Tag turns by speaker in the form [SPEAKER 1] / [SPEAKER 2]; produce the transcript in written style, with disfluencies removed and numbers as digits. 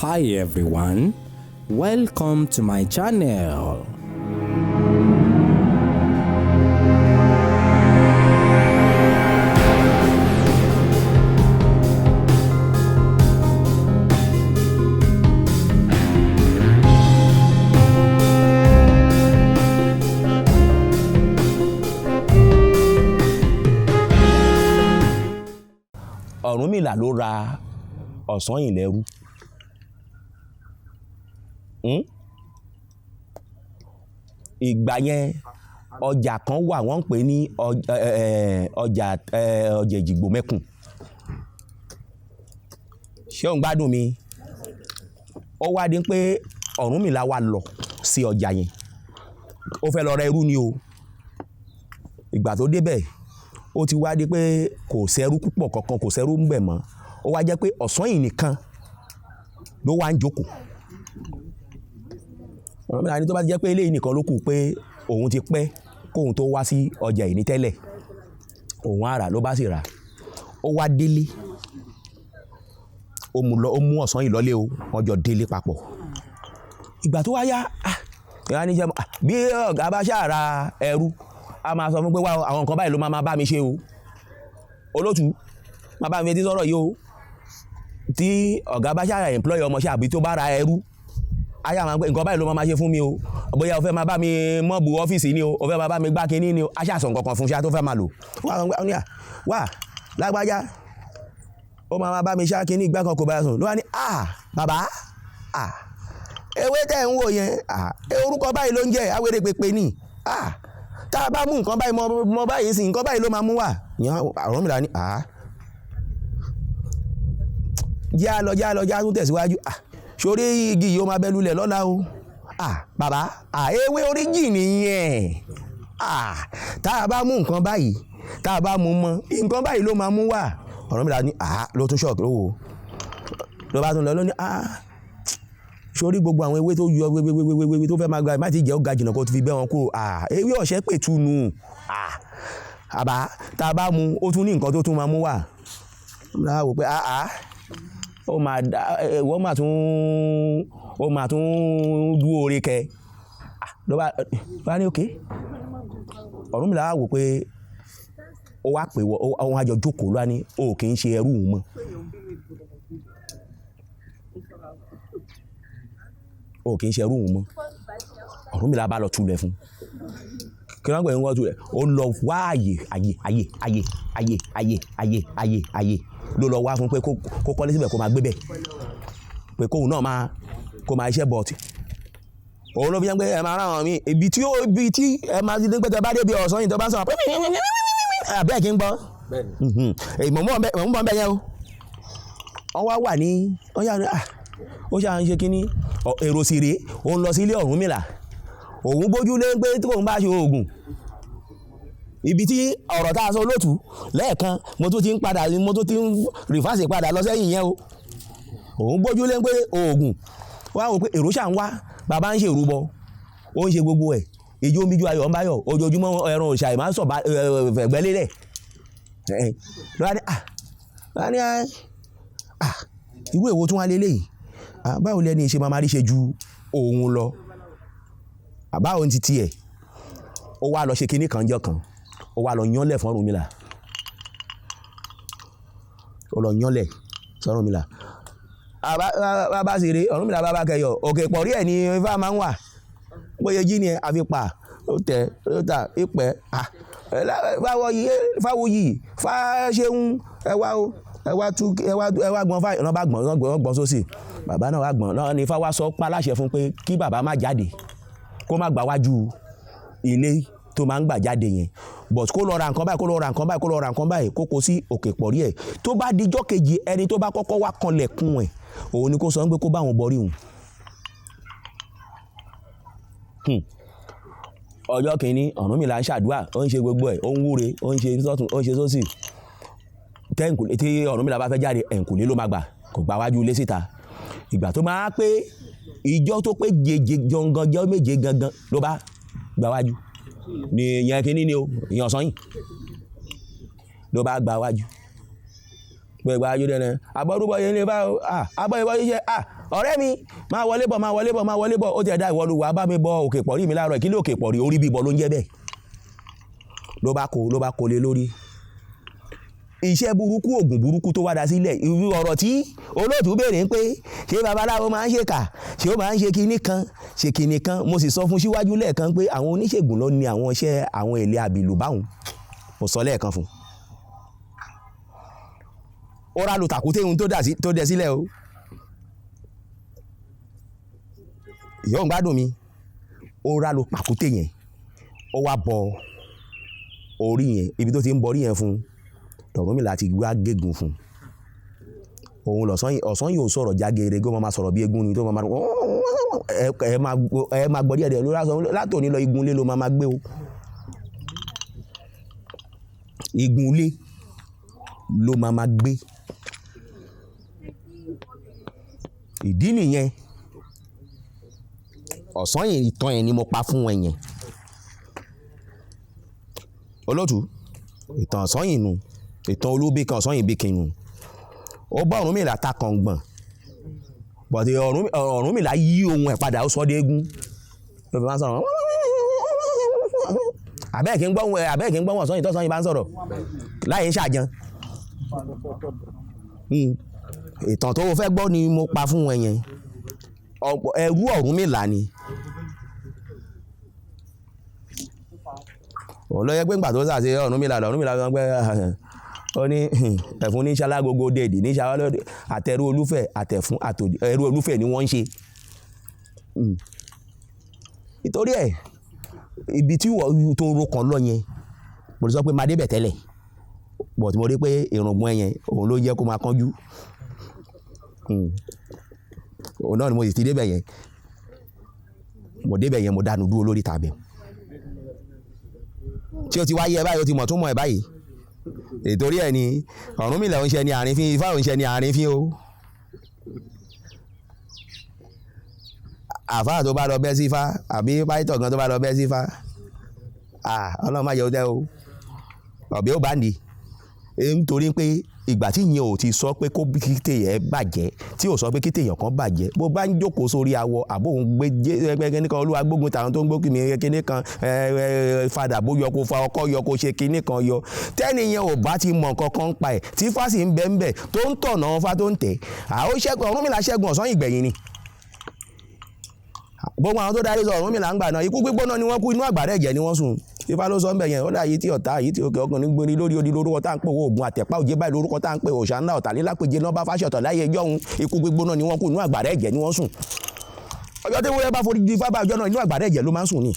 [SPEAKER 1] Hi everyone, welcome to my channel.
[SPEAKER 2] Ọ̀rúnmìlà ló ra Ọ̀sanyìn lẹ́rú. Ìgbà yẹn, ọjà kan wà wọ́n ń pè ní ọjà ọjà Èjìgbò Mẹ́kùn. Ṣé ò ń gbádùn mi? Ó wá di pé Ọ̀rúnmìlà wá lọ sí ọjà yẹn. Ó fẹ́ lọ ra ẹrú ni o. Ìgbà tó débẹ̀, ó ti wá di pé kò sẹ́rú púpọ̀ kankan, kò sẹ́rú ń bẹ̀ mọ́. Ó wá jẹ́ pé Ọ̀sanyìn nìkan ló wá ń jókòó. Ọ̀rúnmìlà ní tó bá jẹ́ pé eléyìí nìkan ló kù pé òun ti pẹ́ kóun tó wá sí ọjà yìí ní tẹ́lẹ̀, òun á rà, ló bá sì rà. Ó wá délé, ó mú lọ, ó mú Ọ̀sanyìn lọlé o, wọ́n jọ délé papọ̀. Ìgbà tó wá yá, ìyá ní jẹ́, bí ọ̀gá bá ṣáà ra ẹrú, a máa sọ fún pé wá, àwọn nǹkan báyìí ló máa bá mi ṣe o. Olótùú, máa bá mi fetí sọ̀rọ̀ yìí o. Tí ọ̀gá bá ṣáà employ ọmọṣẹ́ àbí tó bá ra ẹrú, a ṣáà máa pé nǹkan báyìí ló máa ṣe fún mi o. Bóyá o fẹ́ máa bá mi mọ́ọ̀bù ọ́fíìsì ni o, o fẹ́ máa bá mi gbá kinní ni o, a ṣáà sọ nǹkan kan fún ṣá tó fẹ́ máa lò. Wá, wá, wá, wá, lágbájá, ó máa bá mi ṣá kinní ìgbà kan kò bá sùn. Ló wá ní, bàbá, ewé tẹ̀ ń wò yẹn, orúkọ báyìí ló ń jẹ́, awéré pépé ni. Tá a bá mú nǹkan báyìí mọ báyìí sí, nǹkan báyìí ló máa mú wá. Ìyẹn Ọ̀rúnmìlà ní, jẹ́ á lọ, jẹ́ á lọ, jẹ́ á tún tẹ̀síwájú. Sórí igi yìí ó máa bẹ́ lulẹ̀ lọ́la o. Bàbá, ewé oríjì nìyẹn. Tá a bá mú nǹkan báyìí, tá a bá mú mọ, nǹkan báyìí ló máa mú wá. Ọ̀rúnmìlà ní, ló tún ṣọ̀kì lówó. Ló bá tún lọ, ló ní, sórí gbogbo àwọn ewé tó yọ wéwéwéwéwé tó fẹ́ máa gba, má ti jẹ́ ó ga jìnnà kó fi bẹ́ wọn kúrò. Ewé ọ̀ṣẹ́ pètùnú. Àbá, tá a bá mú, ó tún ní nǹkan tó tún máa mú wá. Ọ̀rúnmìlà wò pé, ó máa dá, wọ́n máa tún, ó máa tún dúró oore kẹ. Ló bá, ló bá ní òkè. Ọ̀rúnmìlà wò pé ó wá pè wọ́, ó wá jọ jókòó ló wá ní, o kì í ṣe ẹrú òun mọ́. O kì í ṣe ẹrú òun mọ́. Ọ̀rúnmìlà bá lọ tulẹ̀ fún. Kí ló ń pè ní wọ́n tulẹ̀? Ó lọ wá àyè, àyè, àyè, àyè, àyè, àyè, àyè, àyè, àyè. Ló lọ wá fún pé kó kọ́lé síbẹ̀ kó máa gbé bẹ̀. Pé kóun náà máa, kó máa iṣẹ́ bọ̀tì. Òun ló fi jẹ́ pé ẹ máa rán àwọn mi. Ibi tí ó, ibi tí ẹ máa ti dé pé tẹ bá dé ibi Ọ̀sanyìn tó bá sọ̀rọ̀ pé àbí ẹ̀ kí ń gbọ́. Èyí mò ń bọ̀ ń bẹ̀ yẹn o. Wọ́n wá wà ní, wọ́n yà ní, ó ṣáà ń ṣe kínní. Èrò sì rèé, òun lọ sí ilé Ọ̀rúnmìlà. Òun gbójú lé pé tí kòun bá ṣe oògùn. Ibi tí ọ̀rọ̀ tá a sọ olóòtú lẹ́ẹ̀kan, mo tún ti ń padà, mo tún ti ń rìfáàsì padà lọ sẹ́yìn yẹn o. Òun gbójú lé pé oògùn. Wọ́n á wò pé èrò ṣà ń wá, bàbá ń ṣe ìrúbọ, ó ń ṣe gbogbo ẹ̀. Ijó ń bíjú ayọ̀ ń báyọ̀, ojoojúmọ́ ẹran òòṣà ì máa ń sọ̀ bá, fẹ̀gbẹ́ lélẹ̀. Ló wá ní, ló wá ní, irú èwo tún wá lélẹ̀ yìí? Báwo lẹni ṣe máa máa rí ṣe ju òun lọ? Báwo ni ti tiẹ̀? Ó wá lọ ṣe kinní kan jọ́ kan. Ó wá lọ yánlẹ̀ fún Ọ̀rúnmìlà. Ó lọ yánlẹ̀ fún Ọ̀rúnmìlà. Bá sì rè, Ọ̀rúnmìlà bá kẹyọ̀, òkè pọ̀rí ẹ̀ ni ifá máa ń wà. Bóyá jí ni ẹ, àfi pa, ó tẹ̀, ó tà, ìpẹ́. Fáwọ̀ yìí, fáwọ̀ yìí, fá ṣeun, ẹ wá o, ẹ wá tú, ẹ wá, ẹ wá gbọ́n fá, ìran bá gbọ́n, wọ́n gbọ́n, wọ́n gbọ́n sósì. Bàbá náà wá gbọ́n, náà ni ifá wá sọ pa láṣẹ fún pé kí bàbá má jáde, kó má gbà wájú ilé tó máa ń gbà jáde yẹn. But kó lọ ra nǹkan báyìí, kó lọ ra nǹkan báyìí, kó lọ ra nǹkan báyìí, kó kó sí òkè pọ̀rí ẹ̀. Tó bá di ijọ́ kejì, ẹni tó bá kọ́kọ́ wá kanlẹ̀kùn ẹ̀, òun ni kó sọ pé kó bá òun bọrí òun. Ọjọ́ kìíní, Ọ̀rúnmìlà ń ṣàdúrà, ó ń ṣe gbogbo ẹ̀, ó ń wúre, ó ń ṣe sọ́tún, ó ń ṣe sósì. Tẹ́ǹkùlé, tí Ọ̀rúnmìlà bá fẹ́ jáde, ẹ̀ǹkùlé ló máa gbà, kò gbà wájú ilé síta. Ìgbà tó máa pé ìjọ tó pé jeje gangan, jọ́ méje gangan ló bá gbà wájú. Ni ìyẹn kìíní ni o, ìyẹn Ọ̀sanyìn. Ló bá gbà wájú. Pé gbà wájú dẹ́nẹ́. Abọ́rúbọ yẹn lè bá o, abọ́ ìbọn yìí ṣe, Ọ̀rẹ́ mi máa wọlé bọ̀, máa wọlé bọ̀, máa wọlé bọ̀. Ó ti ẹ̀dá ìwọ lu wàá bá mi bọ òkè pọ̀rí mi láàárọ̀. Kí ló òkè pọ̀rí? Orí bíbọ ló ń jẹ́ bẹ́ẹ̀. Ló bá kó, ló bá kó lé lórí. Iṣẹ́ burúkú, oògùn burúkú tó wá da sílẹ̀. Irú ọ̀rọ̀ tí olóòtú béèrè ń pé ṣé babaláwo máa ń ṣèkà, ṣé ó máa ń ṣe kinní kan, ṣe kinní kan. Mo sì sọ fún síwájú lẹ́ẹ̀kan pé àwọn oníṣègùn ló ní àwọn iṣẹ́ àwọn èlé àbìlù báwọn. Mo sọ lẹ́ẹ̀kan fún un. Ó rà lu tàkúté ohun tó dẹ sílẹ̀ o. Ìyá òun gbádùn mi. Ó rà lu pàkúté yẹn. Ó wá bọ orí yẹn, ibi tó ti ń bọ orí yẹn fún un. Ọ̀rúnmìlà ti gbá gégùn fún un. Òun lọ̀sán yìí ò sọ̀rọ̀ jágere, kó máa sọ̀rọ̀ bí eégún ni tó máa ẹ máa gbọ́ díẹ̀ díẹ̀ lórí aṣọ. Látòní lọ, igun ilé ló máa gbé o. Igun ilé ló máa gbé. Ìdí nìyẹn. Ọ̀sán yìí ìtàn yẹn ni mo pa fún ẹ yẹn. Olóòtú, ìtàn ọ̀sán yìí nu, ìtàn olóbi kan ọ̀sán yìí bí kinu. Ó bá Ọ̀rúnmìlà ta kàngbọ̀n. Bọ̀dé Ọ̀rúnmìlà yí ohun ẹ̀ padà, ó sọ dé eégún. Ló fi máa ń sọ̀rọ̀. Àbẹ́ẹ̀ kí ń gbọ́ ọ̀sán yìí tọ́sán yìí bá ń sọ̀rọ̀. Láyé ń ṣàjẹun. Ìtàn tó o fẹ́ gbọ́ ni mo pa fún ẹ yẹn. Ẹrú Ọ̀rúnmìlà ni. Òun ló yẹ pé ńgbà tó sàṣe Ọ̀rúnmìlà Ọ̀rúnmìlà sọ pé ó ní ẹ̀fún ní ṣalágogo dèdè ní ṣalágogo àtẹrú olúfẹ̀ àtẹ̀fún àtòdì ẹrú olúfẹ̀ ni wọ́n ń ṣe. Nítorí ẹ̀ ibi tí wọ́n tó ro kan lọ yẹn mo lè sọ pé máa débẹ̀ tẹ́lẹ̀, but mo rí pé ìrùngbọ̀n yẹn òun ló jẹ́ kó máa kánjú. Òun náà ni mo sì ti débẹ̀ yẹn. Mo débẹ̀ yẹn, mo dánu dúró lórí tàbí. Tí o ti wáyé ẹ báyìí, o ti mọ̀ tó mọ̀ ẹ báyìí. Ìtorí ẹ ni Ọ̀rúnmìlà ń ṣe ni àrífín, Ifá ń ṣe ni àrífín o. Àfáà tó bá lọ bẹ́ sí Ifá àbí pásítọ̀ gan tó bá lọ bẹ́ sí Ifá, Ọlọ́run má jẹ́ ó tẹ́ o, ọ̀bẹ ó bá ń di. Nítorí pé ìgbà tí ìyẹn ò ti sọ pé kó kíkẹ́ ẹ bàjẹ́, tí ò sọ pé kíkẹ́ èèyàn kan bàjẹ́, bó bá ń jókòó sórí awọ àbó òun gbé jẹ́ kíní kan, Olúwa gbógun tàwọn tó ń gbókì mí kíní kan, fadà bó yọ kó fa ọkọ yọ kó ṣe kíní kan yọ. Tẹ́ni yẹn ò bá ti mọ̀ nǹkan kan pa ẹ̀ tí Ifá sì ń bẹ ń bẹ tó ń tọ̀nà Ifá tó ń tẹ̀, àwọn ṣẹ́gun Ọ̀rúnmìlà ṣẹ́gun ọ̀sán ìgbẹ̀yìn ni. Gbogbo àwọn tó darí sọ Ọ̀rúnmìlà ń gbà náà, ikú gbígbóná ni wọ́n kú, inú àgbàrá ẹ̀jẹ̀ ni wọ́n sùn. Ifá ló sọ ń bẹ̀ yẹn, ó dà yìí tí ọ̀tá yìí tí òkè ọkùnrin gbóni lórí odi lórúkọ tá à ń pè oògùn àtẹ̀pá òjé báyìí lórúkọ tá à ń pè òòṣà ńlá ọ̀tàlélápèjé náà bá fáṣọ ọ̀tọ̀ láyé ẹjọ́ òun, ikú gbígbóná ni wọ́n kú, inú àgbàrá ẹ̀jẹ̀ ni wọ́n sùn. Ọjọ́ tí wọ́n bá forí di Ifá bá ọjọ́ náà, inú àgbàrá ẹ̀jẹ̀ ló máa ń sùn ni.